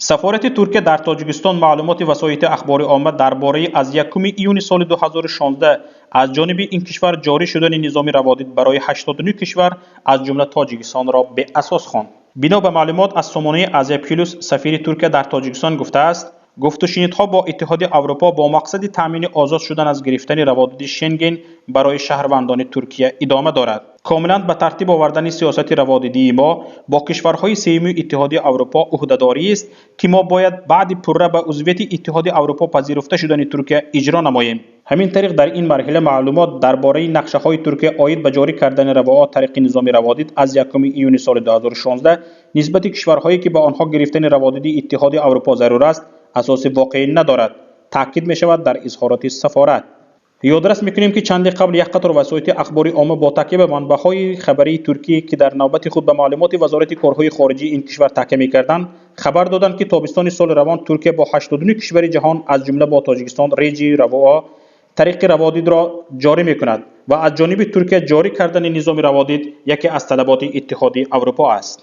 Сафорати Туркия дар Тоҷикистон маълумоти васоити ахбори омма дар бораи аз 1 июни соли 2016 аз ҷониби ин кишвар ҷорӣ шудани низоми раводид барои 89 кишвар, аз ҷумла Тоҷикистонро беасос хонд. Бино ба маълумот аз сомонаи Азия Плюс, сафири Туркия дар Тоҷикистон гуфтааст, гуфтушунидҳо бо Иттиҳоди Аврупо бо мақсади таъмини озод шудан аз гирифтани раводиди Шенген барои шаҳрвандони Туркия идома дорад. Комилан ба тартиб овардани сиёсати раводидии мо бо кишварҳои сеюми Иттиҳоди Аврупо ӯҳдадориест, ки мо бояд баъди пурра ба узвияти Иттиҳоди Аврупо пазируфта шудани Туркия иҷро намоем. Ҳамин тариқ, дар ин марҳила маълумот дар бораи нақшаҳои Туркия оид ба ҷорӣ кардани равоат тариқи низоми раводид аз 1 июни соли 2016 нисбати кишварҳое, ки ба онҳо гирифтани раводиди Иттиҳоди Аврупо зарур аст, асоси воқеӣ надорад, таъкид мешавад дар изҳороти сафорат. Ёдрас мекунем, ки чанде қабл як қатор васоити ахбори омма бо такя ба манбаъҳои хабарии туркӣ, ки дар навбати худ ба маълумоти Вазорати корҳои хориҷии ин кишвар такя мекарданд, хабар доданд, ки тобистони соли равон Туркия бо 89 кишвари ҷаҳон, аз ҷумла бо Тоҷикистон, реҷи равоа тариқи раводидро ҷорӣ мекунад ва аз ҷониби Туркия ҷорӣ кардани низоми раводид яке аз талаботи Иттиҳоди Аврупо аст.